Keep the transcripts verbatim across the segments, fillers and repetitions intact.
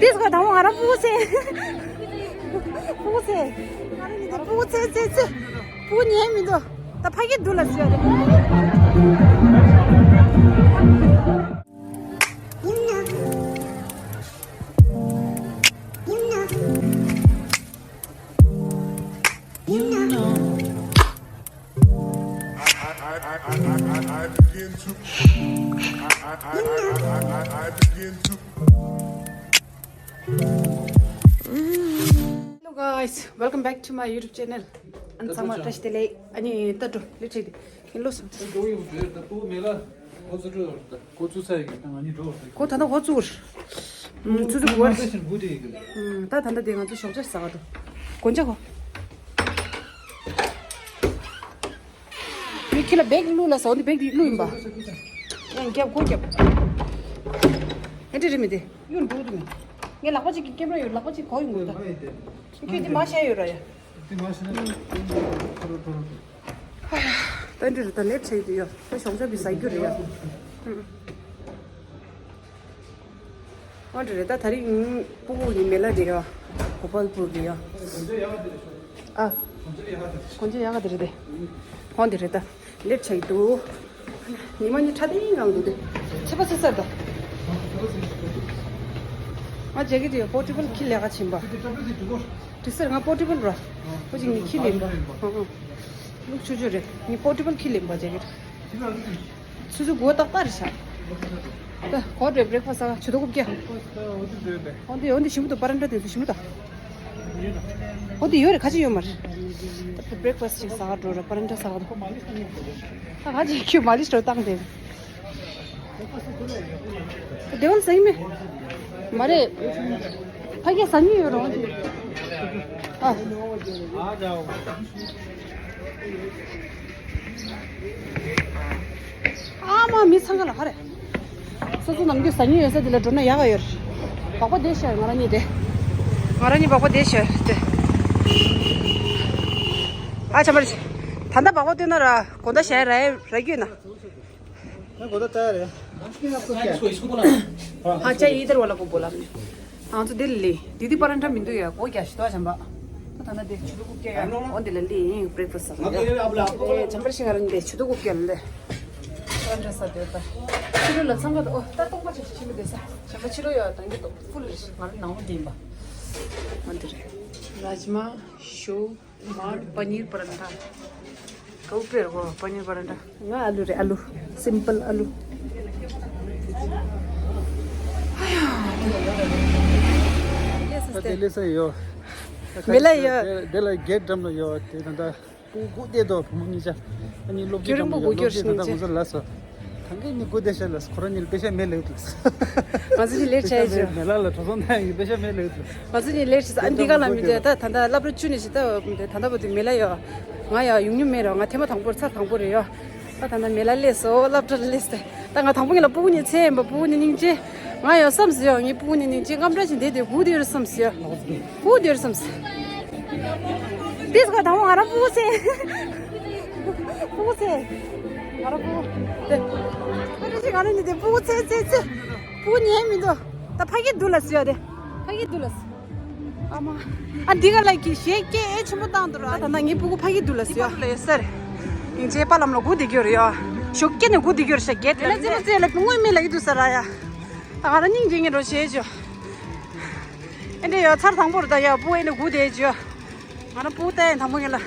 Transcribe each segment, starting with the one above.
དེས་གོ་དང་པོ་ང་རང་སྤུ་གུ་ཚེ། སྤུ་གུ་ཚེ། ང་རང་གཉིས་དེ་སྤུ་གུ་ཚེ་ཚེ་ཚེ། སྤུ་གུ་ཉལ་མི་འདུག་ད་ཕ་གི་འདུག་ལ་ཟེར་ཡ་རེད། Hello guys, welcome back to my YouTube channel. ཨ་ནི་ཚང་མ་བཀྲ་ཤིས་བདེ་ལེགས། ཨ་ནི་ད་འགྲོ་ལེ་ཁྲིད་དེ་ཁྱེད་ལོ་སོང་། ད་འགྲོ་ཡོང་འདྲ་ད་སྤུ་གུ་མེད་ལ། ཁོ་ཚོ་འགྲོ་ད་ཁོ་ཚོ་ཚ་ཡི་གི་ད་ང་གཉིས་འགྲོ་ད་ཁོ་ད་ལྟ་ཁོ་ཚུར། ཚུ་ཚུ་གོ་བར། ད་ད་ལྟ་དེ་ང་ཚོ་ཞོགས་ཇ་ཟ་ག་འགྲོ། གོན་ཆ་གོ། མི་ཁྱི་ལ་བེག་བླུགས་ལ་ཟ་འོ་འདི་བེག་འདི་བླུགས་ཡིན་པ། ཡང་རྒྱབ་ཁོ་རྒྱབ། ཨེ་འདྲ་རེད་མི་དེ་གཡུར་འགྲོ་འདུག་མི། ངའི་ལག་པ་གཅིག་གི་ཀེམ་ར་ཡོད། ལག་པ་གཅིག་གོ་ཡོང་དགོས་ད། ཁྱོད་འདི་མ་བཤད་ཡོད་ར་ཡ། འདི་མ་བཤད་ན་ད་འདྲ་རེད་ད་ལེབ་ཆ་ཡི་དུ་ཡོད་ད་ཞོགས་ཇ་བི་ཟ་རྒྱུ་རེད་ཡ། ཨོ་འདྲ་རེད་ད། ད་རིང་སྤུ་གུ་ཡི་མེ་ལ་རེད་ཡ། གོ་པལ་པུར་རེད་ཡ། ཨ། གོན་ཆ་ཡག་ག་དེ་རེད་དེ། ཧོན་དེ་རེད་ད། ལེབ་ཆ་ཡི་དུ། ཉི་མ་ཉི་ཁྲ་ཏིང་གང་འདུག་དེ། ཆེ་པ་སི་སར་ད། ང་ཇེ་ཀེ་ཊི་ཡོད། པོར་ཏེ་བལ་ཁྱི་ལས་ཀ་བྱིན་པ། དེ་སར་ང་པོར་ཏེ་བལ་ར། ཁོ་ཅིག་ནི་ཁྱི་ལེན་པ། ཨ་ཨ། ལུག་ཆུ་ཆུ་རེད། ངས་པོར་ཏེ་བལ་ཁྱི་ལེན་པ་ཇེ་ཀེ་ཊི། ཆུ་ཚོད་དགུ་པ་ཏག་ཏག་རེད་ཤག་ད་གོ་འདྲེ་བྷི་རེག་ཕ་སི་ཟ་ག་ཆུ་ཚོད་དགུ་བརྒྱ། འོ་འདི་འོ་འདི་ཞིམ་པོ་འདུག་པ་རན་ཏྲ་དེ་ཚོ་ཞིམ་པོ་འདུག་འོ་འདི་ཡོད་རེད། ཁ་ཅིག་ཡོད་མ་རེད། ད་བྷི་རེག་ཕ་སི་ཅིག་ཟ་ག་འགྲོ་ར་པ་རན་ཏྲ་ཟ་ག་འགྲོ། ད་ཁ་ཅིག་ཁྱོད་མ་ལི་སི་འགྲོ་བཏང་དེ། དེ་བོ་ཟ་གི་མེད། མ་རེད། ཕ་གིར་ཟ་སྙིང་ཡོད་རུང་། ཨ། ཨ་མ་མི་ཚང་ག་ལ་ཧ་རེ། སོ་སོ་ནམ་རྒྱུན་ཟ་སྙིང་ཡོད་ས་དེ་ལ་འགྲོ་ན་ཡག་ག་ཡོད་རེད། སྦག་སྦག་བསྡད་ཤག་ང་རང་གཉིས་དེ། ང་རང་གཉིས་སྦག་སྦག་བསྡད་ཤག་དེ། ཨ་ཆ་མ་རེད། ད་ལྟ་སྦག་སྦག་བསྡད་ན་ར་དགོང་དག་ཞག་ར་ར་རྒྱུས་ན། मैं बोला तैयार है। हाँ, चाय इधर वाला को बोला हमने। ང་ཚོ་འདི་ལ་ལི། འདི་འདི་པ་རན་ཏྲ་མི་འདུག་ཡ། སྒོ་རྒྱག་ཤི་ཏོ་བྱམས་པ། ད་ད་ན་འདི་ཆུ་ཚོད་དགུ་བརྒྱ་ཡ། འོ་འདི་ལ་ལི་ཡིན་བྷི་རེག་ཕ་སི་ཟ་ག་ཡ། ཨེ་བྱམས་པ་ཤི་ང་རང་འདི་ཆུ་ཚོད་དགུ་བརྒྱ་ལ་ལི། པ་རན་ཏྲ་ཟ་དེ་ད། ཕྱི་ལོགས་ལ་འཚང་ཁ་ད། ཨོ་ད་སྟོང་པ་ཆེ་ཆེ་ཆེ་མི་བསྡད་ས། བྱམས་པ་ཕྱི་ལོགས་ཡ་ད་འདི་ཏོ་ཕུལ་རེ་ང་རང་ནང་ལོགས་འདི་ཡིན་པ། འོ་འདི་རེད། རཱཇ་མ་ཤོ། མར་པ་ནིར་པ་རན་ཏྲ། ཀའུ་པེར་གོ་པ་ནིར་པ་རན་ཏྲ། ང་ཨ་ལུ་རེད། ཨ་ལུ། སིམ་པལ་ཨ་ལུ། ད་དེ་ལས་ས་ཡོད། མེ་ལ་ཡོད། དེ་ལ་གེ་ཊི་འགྲམ་ལ་ཡོད་དེ་ད་ལྟ། སྒུག་སྒུག་བསྡད་དོ་བུ་མོ་གཉིས་ཆ། ཨ་ནི་སློབ་གྲྭའི་རྒྱུན་རིང་པོ་འགྲམ་ལ་སྒུག་རྒྱུ་སློབ་གྲྭའི་ད་ལྟ་ངོ་ཚ་ལ་སོ། ད་གིན་ནི་སྒུག་བསྡད་ཤག་ལ་ཁོ་རང་གཉིས་ལ་པེ་ཤ་མེད་ལབ་འདུག་ང་ཚོ་གཉིས་ལེ་ཊི་ཆགས་ཡོད། མེ་ལ་ལ་གྲོ་སོང་ད་ཡིན་པེ་ཤ་མེད་ལབ་འདུག་ང་ཚོ་གཉིས་ལེ་ཊི་ཆགས། ཨ་འདི་ག་ལ་མི་འདུག་ད་ད་ལྟ་སློབ་གྲྭ་བཅུ་ནས་ཞིག་ད་ད་ལྟ་བར་དུ་མེ་ལ་ཡོད། ང་ཡང་ཡོང་མྱོང་མེད་ར། ང་ཐེངས་མ་དང་པོར་ཚར་དང་པོ་རེད་ཡ། ད་ད་ལྟ་མེ་ལ་སླེབས་སོང་། སློབ་གྲྭར་སླེབས་ཏེ། ད་ང་དང་པོ་ཉིད་ལ་སྤུ་གུ་གཉིས་འཚོལ་ཡིན་པ། སྤུ་གུ་གཉིས་སྙིང་རྗེ། ང་ཡང་བསམ་སོང་ཡ། ངའི་སྤུ་གུ་གཉིས་སྙིང་རྗེ། རྔམ་དྲག་ཅིག་བསྡད་དེ་སྒུག་བསྡད་ཡོད་རེད་བསམ་སོང་ཡ། སྒུག་བསྡད་ཡོད་རེད་བསམ་སོང་། དེས་ག་དང་པོ་ང་རང་སྤུ་གུ་འཚོལ། སྤུ་གུ་འཚོལ། ང་རང་སྤུ་གུ་དེ། ཁ་ཁ་ཅིག་ང་རང་གཉིས་དེ་སྤུ་གུ་འཚོལ་འཚོལ་འཚོལ། སྤུ་གུ་ཉལ་མི་འདུག་ད་ཕ་གི་འདུག་ལ་སོང་ཡ་དེ། ཕ་གི་འདུག་ལ་སོང་། ཨ་མ། ཨ་འདི་ག་ལ་གི་གཞས་སྐད་ཆེན་པོ་བཏང་འདུག་ར། ད་ད་ངའི་སྤུ་གུ་ཕ་གི་འདུག་ལ་སོང་ཡ། ལ་ཡོད་ས་རེད། སྙིང་རྗེ་པ་ལམ་ལ་སྒུག་བསྡད་ཀྱི་ཡོད་རེད་ཡ། ཞོགས་ཀས་ནས་སྒུག་བསྡད་ཀྱི་ཡོད་རེད་ཤག་གེ་ཊི་ལ། ལ་ཙེ་མོ་ཙེ་ལ་དངོས་མེད་ལ་ཡི་འདུག་ས་ར་ཡ། ད་ང་རང་སྙིང་རྗེ་ངས་འགྲོ་བྱེད་ཅོ། ཨེ་འདྲ་ཡ་ཚར་དང་པོ་རེད་ད་ཡ། སྤུ་ཨེ་འདྲ་སྒུག་བསྡད་ཅོ། ང་རང་སྤུ་གུ་ལྟ་ཡ་དང་པོ་ངེད་ལ།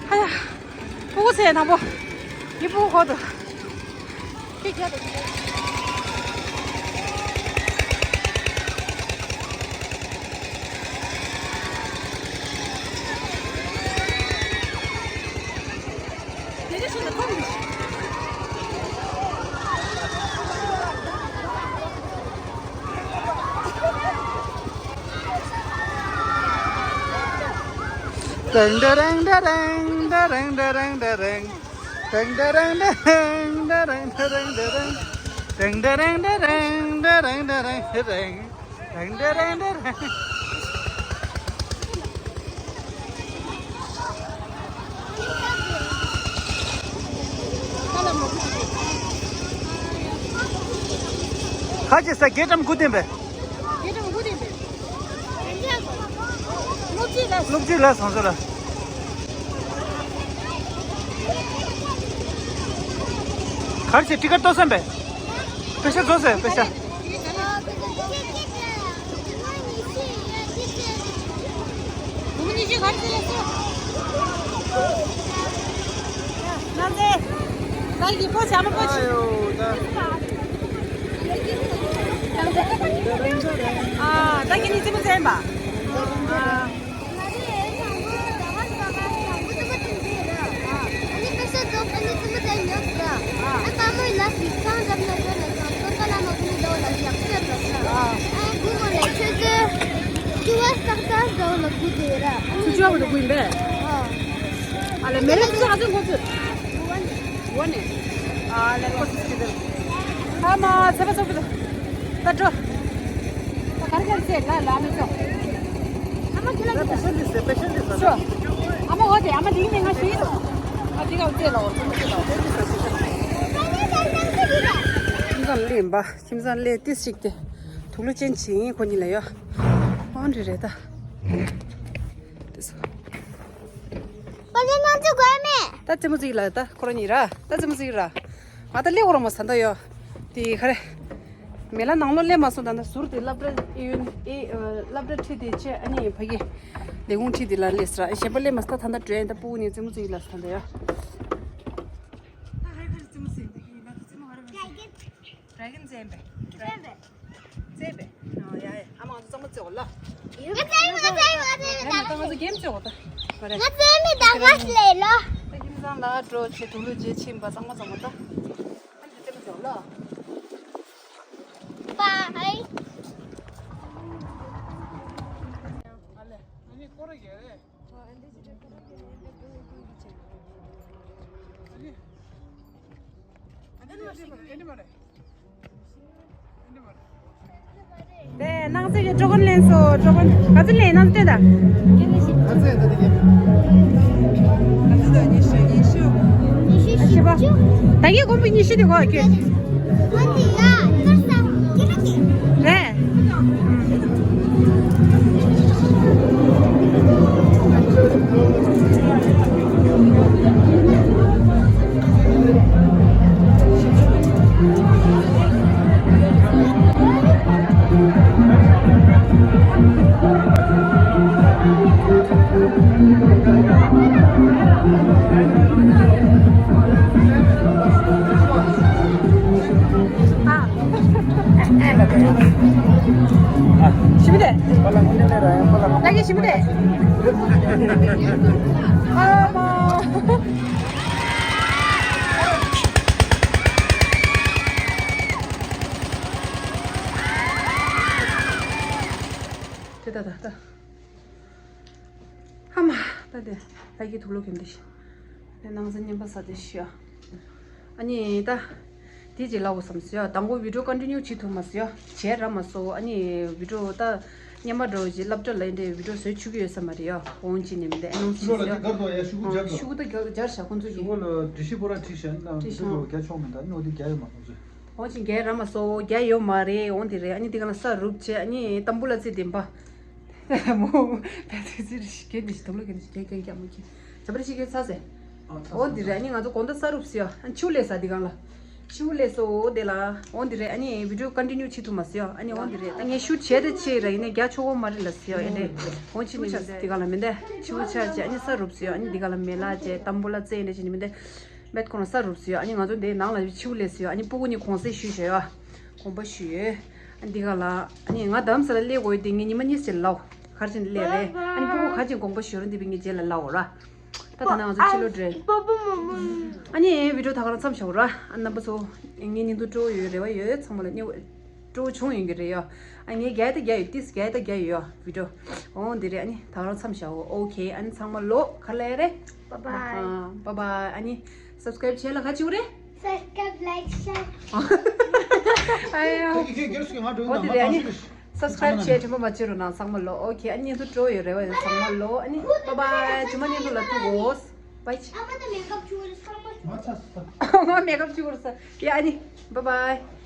ཧ་ཡ། སྤུ་གུ་ཟེར་ཡ་དང་པོ། ངའི་སྤུ་གུ་ཁོ་ཐུག་ཁྱེད་ཁྱེད་དང་། དེ་འདྲ་ཞིག་ལ་མཐོང་མི་ཤེས། ཏེང་ཏེ་རེང་ཏེ་རེང་ཏེ་རེང་ཏེ་རེང་ཏེ་རེང་། ཏེང་ཏེ་རེང་ཏེ་རེང་ཏེ་རེང་ཏེ་རེང་ཏེ་རེང་། ཏེང་ཏེ་རེང་ཏེ་རེང་ཏེ་རེང་ཏེ་རེང་ཏེ་རེང་། ཏེང་ཏེ་རེང་ཏེ་རེང་། ཁ་ཅིག་ས་རྒྱལ་ཁྲིམས་དགུ་ལྡན་པས། རྒྱལ་ཁྲིམས་དགུ་ལྡན་པས། སློབ་ཆུང་ལ་བཟང་ཚོ་ལ། གར་ཆེ་ཏི་ཀར་ཏོ་སམ་པས། པེ་ཤ་ཚོ་སེ་པེ་ཤ། ད་ཡི་པོ་བྱ་མོ་པོ་ཆུ། ཨ་ད་ཀི་ནི་ཙི་མོ་ཙེ་ཡིན་པ། ཨ་མ་ཚེ་པ་ཚོ་པོ་ད་འགྲོ། ད་ག་རེ་ག་རེ་བྱེད་ལ་ལ་མི་ཚོ། ཨ་མ་ཁྱེད་ལ་ཁྱེད་ལ། སྤེ་ཤལ་ཏི་ཟ། ཨ་མ་འོ་དེ་ཨ་མ་དེ་ནས་ང་ཞུ་ཡིན། ཨ་དེ་ག་བྱེད་ལ་འོ་ཚོ་མི་བྱེད་ལ་འོ། ཁྱིམ་ཚང་ལས་ཡིན་པ། ཁྱིམ་ཚང་ལས་ཏིས་ཞིག་དེ་དུག་ལོག་ཅན་ཅིག་ཡིན་ཁོ་གཉིས་ལ་ཡོད། ཨོ་འདྲ་རེད་ད། དེ་སོ། པ་ལས་ང་ཚོ་དགོས་མེད། ད་རྩེད་མོ་རྩེ་ལ་ད་ཁོ་རང་གཉིས་ར། ད་རྩེད་མོ་རྩེ་ར། ང་ད་སླེབས་འོ་ར་མ་ཟ་ད་ཡོད། དེ་ག་རེ། མེ་ལ་ནང་ལོགས་སླེབས་མ་སོང་། ད་ད་ཟུར་དེ་སློབ་གྲྭ་ཨེ་ཡོན་ཨེ་སློབ་གྲྭ་ཁྲིད་དེ་ཆེ་ཨ་ནི་ཕ་གི་ལས་ཁུངས་ཁྲིད་དེ་ལ་སླེབས་སོང་ར། གཞན་པ་སླེབས་མ་སོང་། ད་ད་ད་བྲོས་ད་སྤུ་གུ་གཉིས་རྩེད་མོ་རྩེ་ལ་ཟ་ད་ཡོད། ད་ཧ་ཧ་རྩེད་མོ་རྩེ་འདི་གི་ཡིན་ན་ད་རྩེད་མོ་ག་རེ་མ་རེད། ཌེ་གོན་རྩེ་ཡིན་པས། ཌེ་གོན་རྩེ་ཡིན་པས། ཨ་ཡ་ཡ། ཨ་མ་ང་ཚོ་གཙང་མ་རྩེ་འོ་ལ། ང་རྩེ་མི་ང་རྩེ་མི་ང་རྩེ་མི། ད་ང་ཚོ་གེམ་རྩེ་འོ་ད། ང་རྩེ་མི་ད་ང་སླེ་ལོ། ད་ཁྱིམ་ཚང་ལ་འགྲོ་ཆེ་དུག་ལོག་རྗེས་ཕྱིན་པ་གཙང་མ་གཙང་མ་ད། ཨ་ནི་རྩེ་མི་རྩེ་འོ་ལ། པ་ཨེ། ཨ་ལེ། ཨ་ནི་སྐོར་ར་རྒྱག་རེད། ཨ་ནི། ཨ་ནི་མ་རེད། ཨ་ནི་མ་རེད། དེ་ནང་སྲིད་ཀྱི་ཀྲོ་གོན་ལེན་སོ། ཀྲོ་གོན་ག་ཚོད་ལེན་ནང་སྟོན་ད། ཨ་ཚོད་ད་དེ་ག་ཚོད་ད། ཉི་ཤུ། ཉི་ཤུ། ཉི་ཤུ་བཞི་པ། ད་གིན་དགོན་པ་ཉི་ཤུ་དེ་གོ་ཁྱོད། རེད། ཞི་མི་དེ། ལ་གི་ཞི་མི་དེ། ཨ་མ། དེ་ད་ད་ད། ཧ་མ། ད་དེ་ད་གི་དུག་ལོག་གན་དེ་ཤི། དེ་ནང་ཚན་ཉན་པ་ས་དེ་ཤི་ཡ། ཨ་ནི་ད། དེ་རྗེས་ལའོ་བསམ་སི་ཡ། དང་པོ་བི་ཌིའོ་ཀོན་ཊི་ནིའུ་བྱེད་ཐུབ་མ་སི་ཡ། བྱས་ར་མ་སོ། ཨ་ནི་བི་ཌིའོ་ད། སྙན་མ་འགྲོ་རྗེས་སློབ་གྲྭ་ལ་འདྲེ་བི་ཌིའོ་བཟོས་ཆུག་གི་ཡོད་ས་མ་རེད་ཡ། འོང་ཅི་ནི་མི་འདུག་ཨེ་ནང་སི་ཤུ་ཡ། ཤུ་གུ་ད་རྒྱ་རྒྱ་ཤ་ཁོང་ཚོ་གི། ཤུ་གུ་ལ་འདྲི་ཤི་པོ་ར་ཁྲིད་ཤ་ན་བི་ཌིའོ་རྒྱ་ཆོག་མི་འདུག་ཨ་ནི་འོ་དེ་རྒྱ་ཡོད་མ་ཁོང་ཚོས། འོང་ཅི་རྒྱ་ར་མ་སོ་རྒྱ་ཡོད་མ་རེད། འོང་དེ་རེད། ཨ་ནི་དེ་ག་ན་ས་རུབ་བྱས་ཨ་ནི་ཏམ་བུ་ལ་ཚེ་བདེན་པ། མོ། བལ་ཚིག་ཚིག་རེ་ཞིག་གན་དེ་ཞིག་དུམ་ལོ་གན་དེ་ཞིག་གན་གན་རྒྱ་མོ་གི། བྱ་བ་རེ་ཞིག་གན་ཚ་ཟེ། འོ་དེ་རེད། ཨ་ནི་ང་ཚོ་དགོང་དག་ས་རུབ་སི་ཡ། ཨ་ནི་ཆུ་ལས་ས་དེ་ག་ལ། ཆུ་ལས་སོ་དེ་ལ། འོ་དེ་རེད། ཨ་ནི་བི་ཌིའོ་ཀོན་ཊི་ནིའུ་བྱེད་ཐུབ་མ་སི་ཡ། ཨ་ནི་འོ་དེ་རེད། ཨ་ངས་ཤུ་བྱས་དེ་ཆེ་ར་ཡིན་ནའི་རྒྱ་ཆོག་གོ་མ་རེད་ལ་སི་ཡ། ཨེ་རེད། འོ་ཅི་ནི་དེ་ག་ལ་མི་འདས་ཆུ་ཆ་ཆེ། ཨ་ནི་ས་རུབ་སི་ཡ། ཨ་ནི་དེ་ག་ལ་མེ་ལ་ཆེ་ཏམ་བུ་ལ་ཚེ་ཨེ་འདྲ་ཅི་ནི་མི་འདས། མེད་ཁོ་ན་ས་རུབ་སི་ཡ། ཨ་ནི་ང་ཚོ་འདི་ནང་ལ་ཆིའུ་ལས་སི་ཡ། ཨ་ནི་སྤུ་གུ་ནི་གོང་སེ་ཞུས་ཤ་ཡ། དགོངས་པ་ཞུས་ཡོད། ཨ་ནི་འདི་ག་ལ། ཨ་ནི་ང་དམ་ས་ལ་སླེབས་དགོས་ཡོད་དེ་ངས་ཉི་མ་གཉིས་ཅིག་ལའོ། གར་ཅིག་སླེབས་རེད། ཨ་ནི་སྤུ་གུ་གར་ཅིག་དགོངས་པ་ཞུ་རུ་འདི་བི་ངས་རྗེས་ལ་ལའོ་ར། ད་ད་ནང་ང་ཚོ་ཕྱི་ལོ་འདྲེ། ཨ་ནི་བི་ཌིའོ་ད་ག་རང་མཚམས་བཞག་ར། ཨ་རྣམ་པ་ཚོ། ངས་ཉིན་ཐོ་སྤྲོ་ཡོད་རེ་བ་ཡོད། ཚང་མ་ལ་ཉེ་བ། སྤྲོ་བྱུང་ཡོང་གི་རེད་ཡ། ཨ་ངས་རྒྱལ་ད་རྒྱལ་ཡོད། ཏིས་རྒྱལ་ད་རྒྱལ་ཡོད་ཡ་བི་ཌིའོ། འོ་འདི་རེད། ཨ་ནི་ད་རང་མཚམས་བཞག་འོ། ཨོ་ཁེ། ཨ་ནི་ཚང་མ་ལོ་ག་ལ་ཡ་རེད། Bye bye. Bye bye. ཨ་ནི་སབ་སི་ཀ་རེབ་བྱས་ལ་ག་ཅིག་རེད། Subscribe, like, share. ཨ་ཡ། ད་ཀྱི་ཁྱེད་སྒེར་སུ་གི་ང་འགྲོ་ཡོད་ད་མ་ཐང་ཤི་རེད། སབ་སི་ཀ་རེབ་བྱས་དྲན་པ་མ་བརྗེད་རོགས་གནང་ཚང་མ་ལོ། ཨོ་ཁེ། ཨ་ནི་ཉིན་ཐོ་སྤྲོ་ཡོད་རེ་བ་ཡོད་ཚང་མ་ལོ། ཨ་ནི་བྷའི་བྷའི། ཇུ་མ་ཉིན་ཐོ་ལ་ཐུག་གོ། བྷའི། ཨ་མ་ད་མེ་ཀབ་བྱུག་རེད་ཚང་མ། ང་ཚ་ས། ང་མེ་ཀབ་བྱུག་རེད་ས། ཡ་ཨ་ནི་བྷའི་བྷའི།